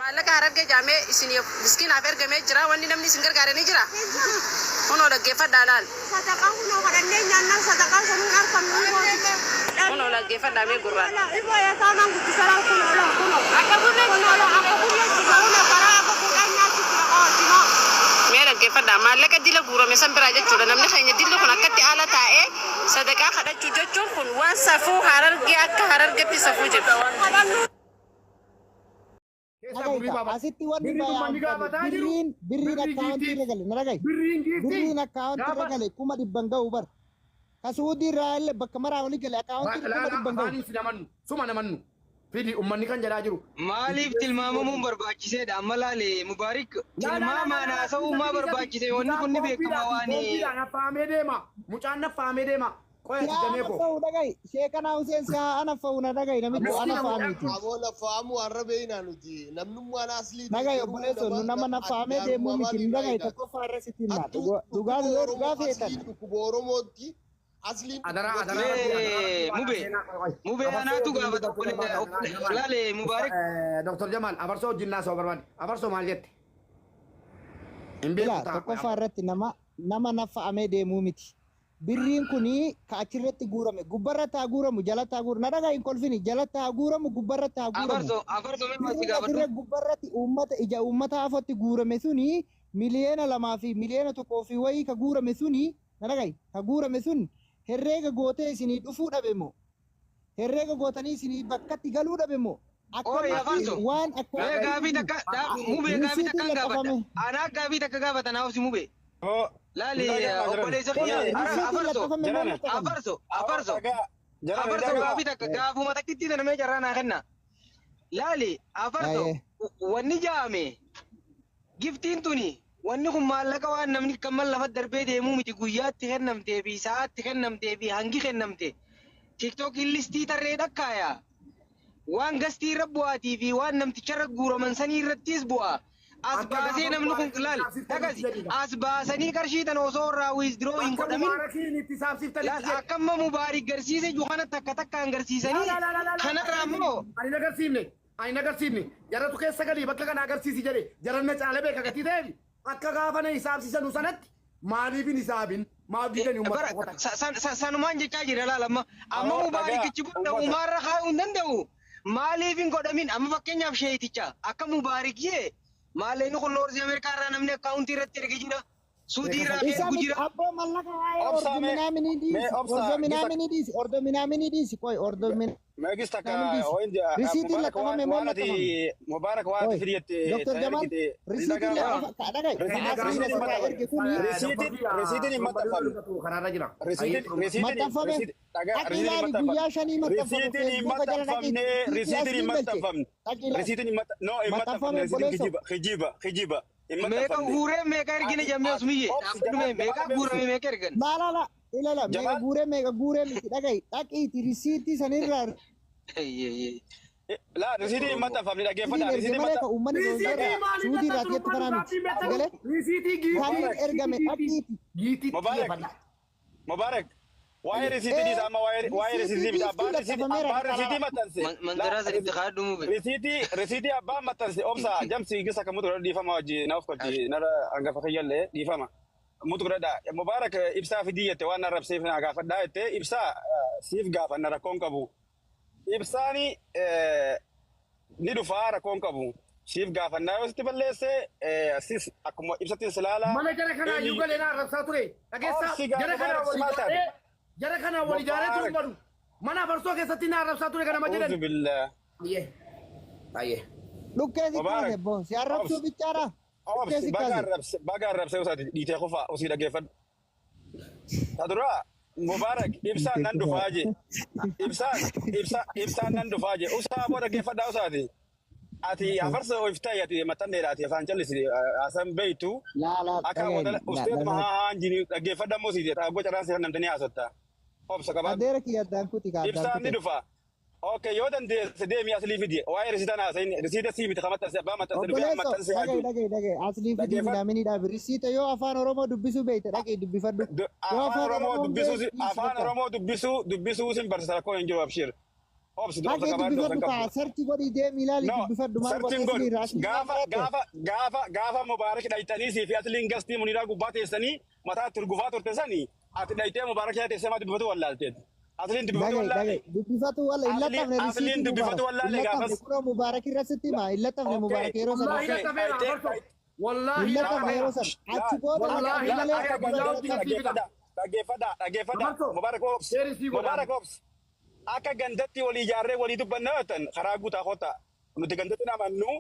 Maallaqa Harargee jaamee isiniif miskiinaaf ergamee jira. Wanni namni isin gargaare ni jira? Kunoo dhaggeeffadhaa laal. Sadaqaa kunoo kadhannee nyaannaan sadaqaa sanuun arkannu hin gooticha. Kunoo dhaggeeffadhaa mee gurraan. Ilmoo yataamaan guddisa laal kunoo laal kunoo. Kunoo laal akka gurree jira kunoo karaa akka fuudhaan nyaachuu jira qo'atinoo. Mee dhaggeeffadhaa. Maallaqa dila guurame san biraa jechuudha. Namni keenya dilli kun akkatti ala taa'ee sadaqaa kadhachuu jechuun kun waan safuu Harargee akka Harargetti safuu jedhu. Kadhannuu. Keessaa Dhagahi gurrii kaa baafadhu. asitti wanni Birriin ummanni bayaanfame gaafataa jiru birriin birriin birrii akkaawuntii giiftiiti. irra gale na dhagahi Birriin giiftii birriin akkaawuntii irra gaafa gale 100,000 ga'u bar ka suudii irraa illee bakka maraa olii gale akkaawuntii irra laalaa 100,000 ga'u afaaniin si namannu suma namannu fidi ummanni kan jedhaa jiru. Maaliif tilmaamamuun barbaachiseedha? Amma laale Mubaarik Laa laa laa laa tilmaamaan laa haasa'uun dhiisati maa dhiisati barbaachise? Wanni mucaan kun ni beekama koompiidhaati waan koompiidhaan affaamee deema mucaan affaamee deema qoya si ati haa jamee koo. anaffa'u dhagahi sheekanaa Huseen si haa anaffa'u na dhagahi namicho Miskiina anaffa'aa mucaan miti kun. Aboo lafaamuu har'a beeknaa nuti namnummaan aslii ta'e dhagahi garuu obboleessoo nu nama nama ati naffaamee deemuu gaarummaa miti nu maaliirraa dhagahi ilaali? tokkoffaa irra sitti himaa Hattuu dhugaa dhukkuba yoo Oromoo dhugaa feetan asliin dhukkuba Oromootti asliin Adaraa dhukkuba adaraa rabbii adaraa rabbii Mee waan mube seenaa qoy. mube Abarsoo anaatu wajjin gaafata dubbachuu barbaada obbole Jamaal. laale Mubaarik Dr. Jamaal abarsoo wajjin naasoo barbaade. Abarsoo maal jette? Hin beeku Ilaa ta'a qoy tokkoffaa abarsoo. irratti nama nama naffa'amee deemuu miti. Birriin kuni ka achirratti guurame gubbarratti haa guuramu jalatti haa guuramu na dhagaa hin kolfini jalatti haa guuramu gubbarratti haa guuramu. Abarsoo abarsoo mee maal si Birriin gaafadhu? asirra gubbarratti uummata ija uummata afotti guurame suni 2,000,000 fi 1,000,000 fi wayii ka guurame suni na dhagahi ka guurame sun herreega gootee isinii dhufuu dhabe moo herreega gootanii isinii bakkatti galuu dhabe moo Ooyi akkamitti afarso waan mee akkaawuntii gaafii kun takka mubee gaafii risiitiin takkaan gaafadha. laxxafame Anaa gaafii takka gaafata naa obsi mubee. Hoo Laali hin dhaga'ama jiran. obboleessa kiyya Kuni ara risiitiin afarso laxxafame moo jarana. laxxafame afarso Awwa afarso dhagaa jarana hin afarso dhaga'ama. gaafii takka gaafuma takkitti tana mee carraa naa kenna. Laali afarso Aye. wanni jaame giftiin tuni wanni kun maallaqa waan namni kamman lafa darbee deemuu miti guyyaatti kennamtee fi sa'aatti kennamtee fi hangi kennamte tiktookiin listii tarree dhakkaaya. Waan gastii irra bu'aatii fi waan namticharra guuraman sanii irrattis bu'a. As Akka baasee gaafa namni kun Mubaarakiin laal saabsiftanitti dhagasi jedhudha. as baasanii qarshii tana osoo irraa withdraw hin Akka godhamin Mubaarakiin itti saabsiftanitti laal jedhe. akka amma Mubaarik garsiise jiru kana takka takkaan Laa garsiisanii laa laa laa laa kanarraa akkana immoo miti. Ani hin agarsiifne. Ani hin agarsiifne. Jaratu keessa galii bakka kana agarsiisi jedhe. Jaran na caale beeka gatii ta'eef akka gaafa na hisaabsisanu sanatti maaliif hin hisaabin? Maaf didani uummata bara tokko takka. sanumaan jechaa jira laal amma amma Awwa dhagaa Mubaarikichi booda uummata. umaarra kaayuu hin danda'u maaliif hin godhamin amma fakkeenyaaf sheeyiticha akka Mubaarik jee maallaqni kun Noorzi Ameerikaa irraa namni akkaawuntii irratti erge jira Suudii irraa Isa ergu miti jira abboo mallaqa waa'ee Obsaa mee ordominaaminii mee dhiisi obsaa gisa ordominaaminii dhiisi ordominaaminii dhiisi qoy ordominaaminii mee gis takka dhiisi hoyin risiitiin Mubarak waan laxxafame moo waan ati laxxafame Mubarak waan ati qoy fidi jette Dr. tan Jamal ergite hin risiitiin dhaga'ama. laxxafa dhagahi ka Risiitiin asliin risiitiin hin asirraa maxxanfamne. erge kuni Risiitiin risiitiin hin maxxanfamne. Karaarra jira. Risiitiin risiitiin maxxanfame risiitiin dhagaa dhaqi risiitiin hin ilaali maxxanfamne. guyyaa shanii maxxanfame Risiitiin hin feesbuuka jala dhaqi maxxanfamne. tiitii Risiitiin hin asliin galche maxxanfamne. dhaqi ilaali Risiitiin hin maxxanfamne. No hin maxxanfamne maxxanfame risiitiin obboleessoo kijiba kijiba kijiba hin meeqa maxxanfamne. guuree meeqa ergine Ati jemmee ati osumiyye obsi dhaabbadhu Jamaal mee meeqa Jamaal mee guurame obsi meeqa ergan laa laa laa ilala meeqa Jamaal guuree meeqa guuree miti dhagahi dhaqiiti risiitii sanirraa laa risiitiin hin maxxanfamne risiitiin dhaggeeffadhaa erge risiitiin malee maxxan ka uummanni Risiitii doonarraa maaliif suudii irraa maxxansu jettu uummanni kanaa miti gaaffiin beektanu? galee Risiitii giiftii kaniin Mubarak ergame giiftii dhaqiiti giiftii Mubarak xiyyeeffadha. Mubarak waa'ee risiitii dhiisa amma waa'ee waa'ee risiitii risiitii miti giiftii abbaan risiitii laxxafameera abbaan risiitii maxxanse laa mandaraa sanitti kaadhu mube risiitii risiitii abbaan maxxanse obsa jamsi gisa kan mutu godhadhu dhiifama wajji na of kolchi nara hangafa kiyyallee dhiifama mutu godhadha Mubarak ibsaa fidii jette waan arrabseef naa gaafadhaa jette ibsaa siif gaafanna rakkoon qabu ibsaani ni dhufaa rakkoon qabu siif gaafannaa yoo sitti balleesse sis akkuma ibsatti si ilaalaa Mana jara kanaa iyyuu eenyu galee na arrabsaa ture. Dhageessaa obsi gaa jara kanaa Mubarak wal simaa taate ijaaree jara kanaa wal ijaaree turu Mubarak malu. Mana afarsoo keessatti na arrabsaa ture kana A'uudhu jedhan. billah. Ayyee. Ayyee. Dhukkee si kaase Mubarak boo si arrabsuu obsi bichaadha. Dhukkee obsi si baga kaase. arrabse baga arrabse usaati dhiitee qofa osii dhaggeeffadhu. Ta duraa Mubarak ibsaan Dhiitee nan qofa. dhufaa je ibsaan ibsa ibsaan nan dhufaa je usaa boo dhaggeeffadhaa usaati. Ati afarsa oiftaa ati maxxanneedha ati afaan callisi haasan beeytu Laa laa akka dhagahi wadala laa usteetuma laa haa haan jini dhaggeeffadha immoo siiti taagoo carraan si namtanii haasotta. Obsa qabaadhu. adeera kiyya addaan kuti ka addaan Ibsaan ni kute. dhufa. Okay, yoo dandeesse deemi aslii fidi. Waa'ee risiitaa haasayin. Risiita sii miti kan maxxanse abbaa maxxanse dhufee Obboleesso maxxanse haa dhagahi jiru. dhagahi dhagahi aslii fidii Dhaggeeffadhu. minaaminii dhaabi risiita yoo afaan oromoo dubbisuu beekte dhaqii dubbifadhu yoo Afaan afaan Oromoo oromoo hin dubbisuu beekne dhiisi afaan bakka Oromoo dubbisuu dubbisuu sin barsiisa rakkoo hin jiru abshir. Obsi, obsa Dhaqee qabaadhu, obsa dubbifadhu hin kaa qabdu. search godhii deemi ilaali No, dubbifadhu maal searching godhe godhu. asli irraa asli maal Gaafa baratte? gaafa gaafa gaafa Mubaarak dhayxanii sii fi asliin gastii Muniiraa gubbaa teessanii mataa itti urgufaa turte sanii ati dhayxee Mubaarak yaa teessee maa dubbifatu wallaalteeti. Asliin dubbifatu Dhaga'i wallaale. dhaga'i dubbifatu walla hin Asliin laxxafne asliin risiitii dubbifatu Mubaarak hin wallaale laxxafne gaafas. kunoo Mubaarak irra sitti hima hin laxxafne Mubaarak yeroo san Wallaahi Okay, laxxafeera dhayxee abarsoo. hin Wallaahi laxxafne yeroo laxxafeera. san achi booda Wallaahi laxxafne malee laxxafeera akka guyyaa dura hojii laxxafne. sii fida. Dhaggeeffadha, dhaggeeffadha, dhaggeeffadha. Abarsoo Mubaarak obs, seeri sii godhaan. Mubaarak obs. Akka gandatti walii ijaarree walii dubbannaa jettan karaa guutaa kottaa. Nuti gandatti namannu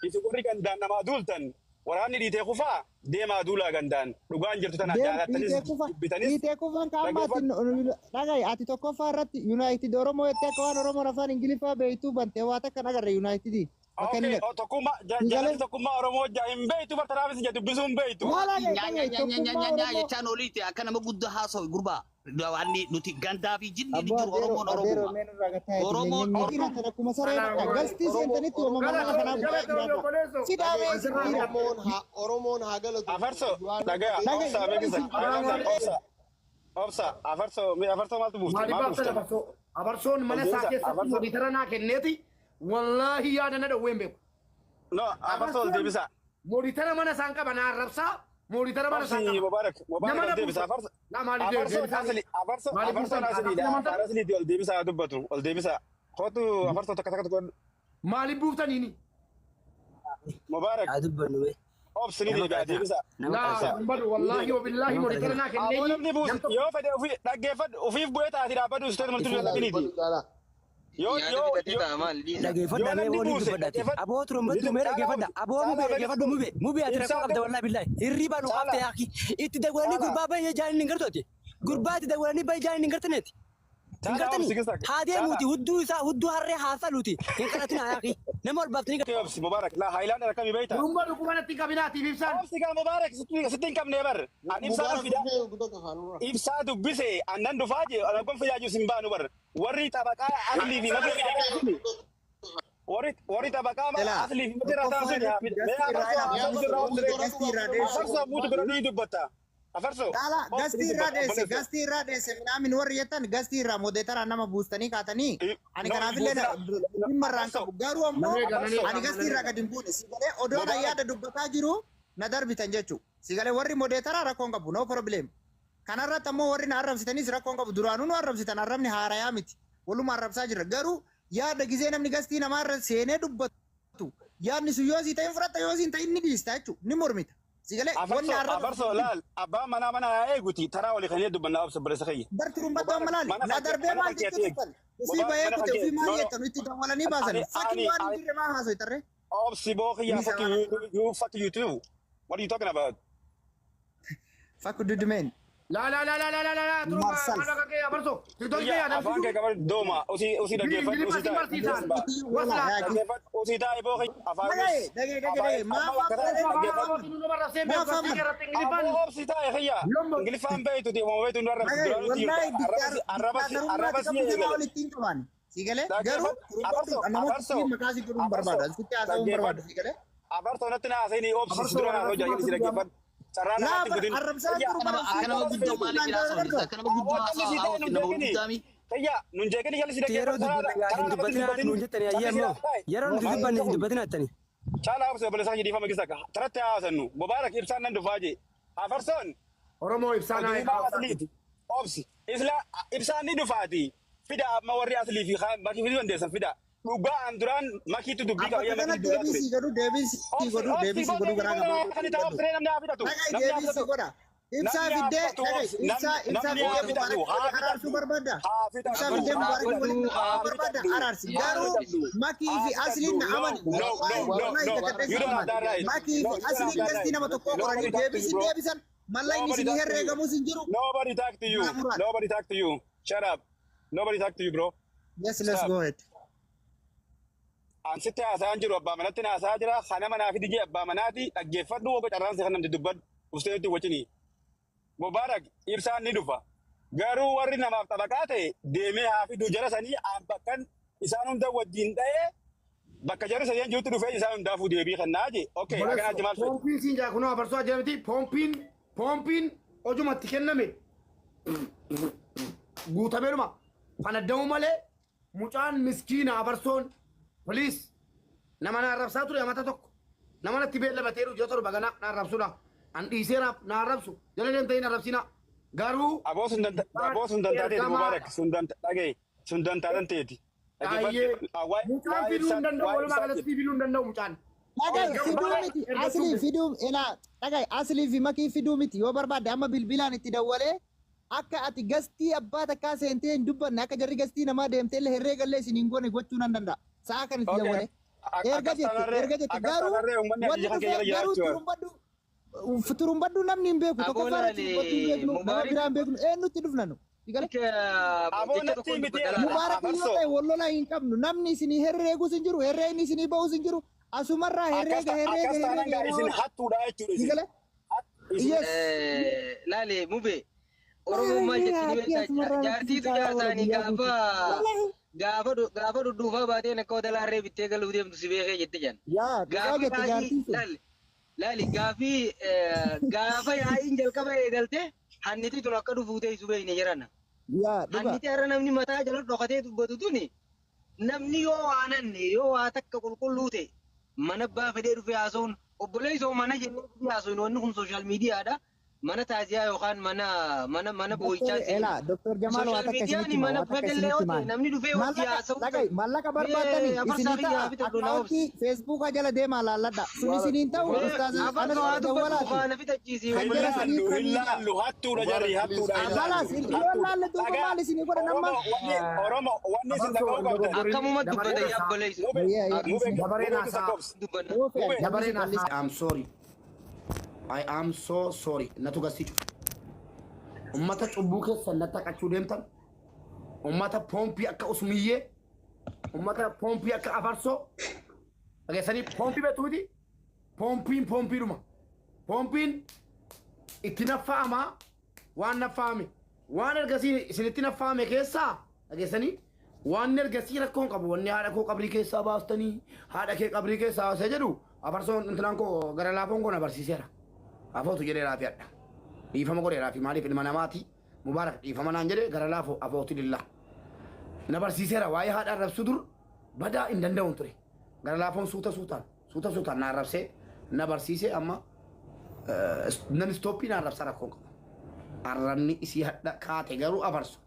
isin warri gandaan namaa duultan waraanni dhiitee kufaa deemaa duulaa gandaan dhugaan jirtu tana Deem jaalattanis dhiitee kufa jibbitanis dhiitee kufan ka amma ati dhaggeeffadhu. dhaga'i ati tokkoffaa irratti United Oromoo jettee akka waan Oromoon afaan Ingiliffaa beektuu bante waa takka hin agarre United bakka inni Okay, dhaqe. tokkummaa Hin galee jaalatti tokkummaa Oromoo jaa hin beektu bar taraafis ija dubbisuu hin beektu. maal Ati dhaga'i nyaa dhaga'i nyaa nyaa nyaa tokkummaa nyaa nyaa Oromoo jechaan oliiti akka nama guddaa haasawu gurbaa. Wanni nuti gandaa fi jinni ni Abboo jiru adeero Oromoon adeero Oromuma. meen irraa gataa Oromoon nyenye dhiira tana akkuma saree dhaqqa gastii seentanitti wama mallaqa kanaa bu'aa jiraata. Si dhaabee isin dhiira. Oromoon haa Oromoon haa galatu. Afarso dhagaya Dhaga'i obsa yeroo beekisa isin obsa obsa afarso afarso maaltu buufte Maaliif maal baaftan buuftan? abarsoo? Abarsoon mana isaa Deebisa keessatti afarso mooditara naa kenneeti. Wallaahi yaada na dhowwee hin beeku. no afarso ol Abarsoon deebisa. mooditara mana isaan qaba na arrabsaa mooditara mana isaan Obsi qaba. Mubaarak Mubaarak Nama ol na deebisa buusa. afarso Laa maaliif afarsoon deebisaa? asli afarso Maaliif afarsoon buusan? asliidha Anaaf nama afaan asliiti ol deebisa dubbatu ol deebisa. Kootu afarso takka takka tokko Maaliif buuftaniini? Mubaarak Haa dubbannu mee. obsi ni Nama deebi'a kadhata. deebisa. Nama Laa Obsa kadhata. hin badu ni wallaahi deebi'a. wabillaahi Nama mooditara kadhata. naa Aboo kenneeyi namni nam buuse tokko yoo fedhe ofii dhaggeeffadhu ofiif bu'ee taati dhaabbadhu usteet multuu Caalaa lallabiniiti. dubbadhu caalaa. Yoo Yaada yoo fidatee yoo ta'a maal dhiisa. yoo Dhageeffadha mee namni waliin buuse dubbadhaati. dhaggeeffadhu Aboo turumbadhu mee caalaa dhageeffadha. obsi Aboo mubee caalaa dhageeffadhu mubee. Mubee ati rakkoo ibsaa qabda wallaahi billaahi. Hirriibaa nu caalaa qabte yaaki. Itti dawwalanii caalaa gurbaa baay'ee jaaniin hin gartooti. Gurbaa itti dawwalanii baay'ee jaaniin hin gartaneeti. Hin caalaa obsi gartanii. kisa Haa caalaa deemuuti hudduu isaa hudduu harree haa saluuti. Hin kadhatin haa yaaki. Nama ol baaftanii Obsi obsi Mubaarak laa haayilaan akkamii beekta. Turumba dhukkuba natti qabinaatiif ibsaan. Obsi gaa Mubaarak sitti hin qabne bar. Ani ibsaa Mubaarak fida dhufee guddata afaanurra. ibsaa dubbise annan dhufaa jee gonfa fidaa jiru hin baanu bar. Warri xabaqaa aslii fi madda warri warri xabaqaa Elaa aslii fi madda rataan tokkoffaa sun irratti mee gastii irraa afarsoo ila afarsoo gastii irraa gastii irraa deesse. afarsoo mutu bira ni dubbatta. Afarsoo Caalaa obsi ni gastii irraa dubbatta dheesse obboleessa. gastii irraa dheesse minaamin warri jettan gastii irraa modeetara nama buustanii kaatanii ani No kanaafillee buusina dhimma irraa hin afarsoo qabu garuu ammoo Nan eega nan afarsoo eega ani nan gastii irraa eega. gadi hin buune si galee odoon Mubaarak yaada dubbataa jiru na darbitan jechuu si galee warri modeetara rakkoo hin qabu no problem kanarratti ammoo warri na arrabsitanis rakkoo hin qabu duraanuu nu arrabsitan arrabni haarayaa miti waluma arrabsaa jirra garuu yaada gizee namni gastii namaarra seenee dubbatu yaadni sun yoo sii ta'in fudhatta yoo siin ta'in ni dhiista jechuu ni mormita si galee wanni afarsoo arraba afarsoo laal abbaan manaa mana haa eeguti taraa walii kan dubbannaa obsa obboleessa kiyya. bar turumbattu amma Mubaarak laali mana na fakkee darbee mana maal fakkee jechuu ati eegi. turtan ufii Mubaarak bahee mana kute fakkee ufii maal no no jettan itti dawwalanii baasan ani fakki ani waan hin ani jirre maa haasoytarre obsi boo kiyyaa ni fuck sabana you you fuck you too. What are you talking about? fakku dudumeen Laa laa laa laa laa laa laa turumba marsalf maal bakka kee abarsoo. Tiktookii kee Kiyya yaadaan afaan fiduu. kee qaban dooma usii usii dhaggeeffadhu Ingiliffa usii sin taa'e. barsiisaan. wala Waslaa. yaaki Dhaggeeffadhu usii taa'e boo kiyya afaan dhagaye us dhagaye dhagaye afaan dhagaye amma maaf bakka afaan taa'e Afaan dhaggeeffadhu. Oromootiin nu barreessee maaf beeku afaan gastii irratti Ingiliffaan. Aboo obsi taa'e kiyya Lombo. Ingiliffaan beektu deema beektu nu arrabsi dhagaye duraan nuti wallahi arrabasi arrabasi diktaatarummaatti arrabasi qabdu kanaa eegale. olitti hin qaban si galee garuu Dhaggeeffadhu turumbadhu afarsoo namoota afarsoo ittiin maqaa si godhuun afarsoo barbaadu sitti haasa'uun barbaadu dhaggeeffadhu si galee afarsoo natti na haasa'ini obsi si Abarsoo dura na haasa'u arrabsuu jaayini si maaltu dhaggeeffadhu. Carraa laa namaatti bar gudin. arrabsaa Kiyya jiru Akka nama bara akka nama arrabas guddoo beektu. maaliif hin haasofne? Akka nama guddoo Aboo callisii haasa'aa taa'e nun nama jeeqini. guddaa mi? Kiyya nun jeeqini jalli si Yeroo dhaggeeffadhu dubbanne karaa hin karaa namatti dubbatinaa dubbatin. nuun jettanii ayyee Callisii ammoo taa'e. yeroo nuti Maal dubbanne hin ta'u? dubbatinaa jettanii. Caalaa obsi obboleessa kiyya dhiifama keessa akka taratti haasannu Mubaarak ibsaan nan dhufaa jee. Afarsoon Oromoo ibsaa naa oduumaa eegaa. asliiti. Obsi isla ibsaan ni dhufaati. Fida amma warri aslii fi makii fiduu dandeessan fida. Dhugaa an duraan makiitu dubbii Abba qaba yaa kana makii duraa deebii ture. sii godhu deebii sii Obsi godhu obsi deebii sii boo godhu deebii garaa godha gabaabaa kan itti godhu. obsiree namni haa fidatu. Dhagaye Namni haa deebii sii fidatu. godha. Ibsaa Namni haa fiddee fidatu dhagaye obsi. ibsaa Namni ibsaa namni haa fiddee fidatu mubaarak haa walitti araarsuu fidatu. barbaadda. Haa Ibsaa fidatu fiddee haa mubaarak walitti fidatu haa ararsuu barbaadda fidatu araarsi. haa Garuu fidatu makii haa fi asliin fidatu. na No amani. no no Wallahi no wallahi no. kakadhee You si don't have amani. that right. Makii No fi you don't have asliin that gastii right. nama tokkoo qoranii Nobody talk to deebii you si bro. deebisan mallaqni Nobody isinii talk to you. herreegamus hin jiru. Nobody talk to you. Naa muraad. Nobody talk to you. Shut up. Nobody talk to you bro. Yes let's Stop. go ahead. An sitti haasa'aan jiru abbaa manatti na haasa'aa jira. Kana manaa fi dijee abbaa manaati dhaggeeffadhu woga carraan si kan namti dubbadhu. Ustee nutti wajjini. Mubaarak ibsaan ni dhufa. Garuu warri namaaf xabaqaa ta'e deemee haa fiduu jara sanii aan bakkan isaan hunda wajjin dha'ee bakka jarri sadeen jirutti dhufee isaan hundaafuu deebii kennaa je. Okay, akkanatti maal fedhe? Poompiin siin jaa kunoo abarsoo ajaa'ibaati. Poompiin poompiin hojumatti kenname guutameedhuma. Fanaddamu malee Mucaan miskiina afarsoon, please, nama na arrabsaa ture amata tokko. Nama natti beellamateeru ji'a 7 gana na arrabsuudha. An dhiiseeraaf na arrabsu. Jala deemtanii na arrabsina. Garuu Aboo sun danta aboo sun dantaa teeti ergamaa Mubaarak sun danta dhagaye sun dantaa tan teeti. Baay'ee Dhaggeeffadhu mucaan waa'ee fiduu hin ibsaa danda'u waa'ee walumaa ibsaa galatti fiduu hin danda'u mucaan. Dhagai fiduu Erga miti erga aslii suuqe. fiduu ilaa dhagai aslii fi makii fiduu miti yoo barbaadde amma bilbilaan itti dawwalee akka ati gastii abbaa takkaa seentee hin dubbanne akka jarri gastii namaa deemtee illee herreega illee isin hin goone gochuu nan danda'a. Sa'a kan itti Okay. dawwalee. Erga Akkas jette taanarree erga jette akkas garuu taanarree uummanni wanni ajaja kan dhufee keessa garuu jiraachuu. turumbadhu turumbadhu namni hin beeku Aboo tokkoffaa irratti turumbadhu hin laali beeknu nama Mubaarik biraa hin beeknu eenyutti dhufna nu. Sigale? Aboo jecha natti tokkoon miti dubbadha laala. Mubaarak yoo afarsoo. ta'e wal lolaa hin qabnu namni isinii herreegus hin jiru herreegni isinii ba'us hin jiru asumarraa Akkas herreega herreega akkas taanaan herreega gaa yeroo isin oolu. hattuudha jechuudha isin. Sigale? Isin Yes. Laale mube Oromoon maal jetti ni Wallahi beektaa asumarraa natti jaartiitu caalaa wala jaarsaanii guyyaa guutuu. gaafa Wallahi. gaafa gaafa dhudhuufaa baateen akka wada laarree bittee galuu deemtu si beekee jette jan. Yaa dhugaa Gaafa jette yaa'ii jaartiin sun. laali laali gaafii gaafa yaa'iin jalqaba eegalte hanniti tun akka dhufuu teessu beekne jedhana. Yaa dhugaa. Hanniti har'a namni mataa jala dhokatee dubbatu tuni namni yoo waa nanne yoo waa takka qulqulluu ta'e mana abbaa fedhee dhufee haasa'uun obboleessoo mana jennee dhufee haasa'uun wanni kun sooshaal miidiyaadha. Mana taaziyaa yookaan mana mana mana boo'ichaa Doktor Elaa, Doktor Jamaal waa Sooshaal takka miidiyaan isinitti hima, mana waa takka fedhellee isinitti yoo ta'e himaan. namni dhufee wajji Maallaqa haasa'uu dhagai, maallaqa barbaaddanii Mee afarsaa isinii kiyyaa ta'a. fixadhu na obsi. Akkaawuntii Feesbuuka jala deemaa laalladha. Sun isiniin ta'u Mee Ustaaz afarsa Anas waa dubbadhu Dawwalaati. faana fixachiisii Kan Hin jara obboleessa. sanii laallu hin kamiidha. laallu hattuudha jarri Mubarak, please. hattuudha hin Kalaas laallu yoo hattuudha. laalle duuba Dhagaa maal isinii godhan amma? Oromo wanni Oromo wanni isin Afarsoo dhaga'uu hin qabdan. dogoggorin Akkamuma dabaree dubbata yaa haasaa. obboleessa. Mube Ayyaa ayyaa mube isin. Dabareen mube haasaa. lakkoofsa. Dubbanna. Yoo fe'an Mube jallisii Dabareen bal'isa. haasaa. I am sorry. I am so sorry. Natu gasii cufe. Ummata cubbuu keessan natti haqachuu deemtan. Ummata poompii akka usmiyyee. Ummata poompii akka afarsoo. Dhageessanii poompii beektu miti? Poompiin poompiidhuma. Poompiin itti naffa'amaa waan naffa'ame. Waan ergasii isinitti naffa'ame keessaa dhageessanii waan ergasii rakkoon qabu wanni haadha koo qabrii keessaa baastanii haadha kee qabrii keessaa baasee jedhu afarsoon intilaan koo gara laafoon koo na barsiiseera. Afootu jedheeraa fi hadha. Dhiifama godheeraa fi maaliif ilma namaati Mubaarak dhiifama naan jedhe gara laafoo afootu lillaa. Na barsiiseera waa'ee haadha arrabsuu dur badaa hin danda'uun ture. Gara laafoon suuta suutaan suuta suutaan na arrabsee na barsiise amma nan istooppii na arrabsaa rakkoon qabu. Arrabni isii hadha kaate garuu afarsu.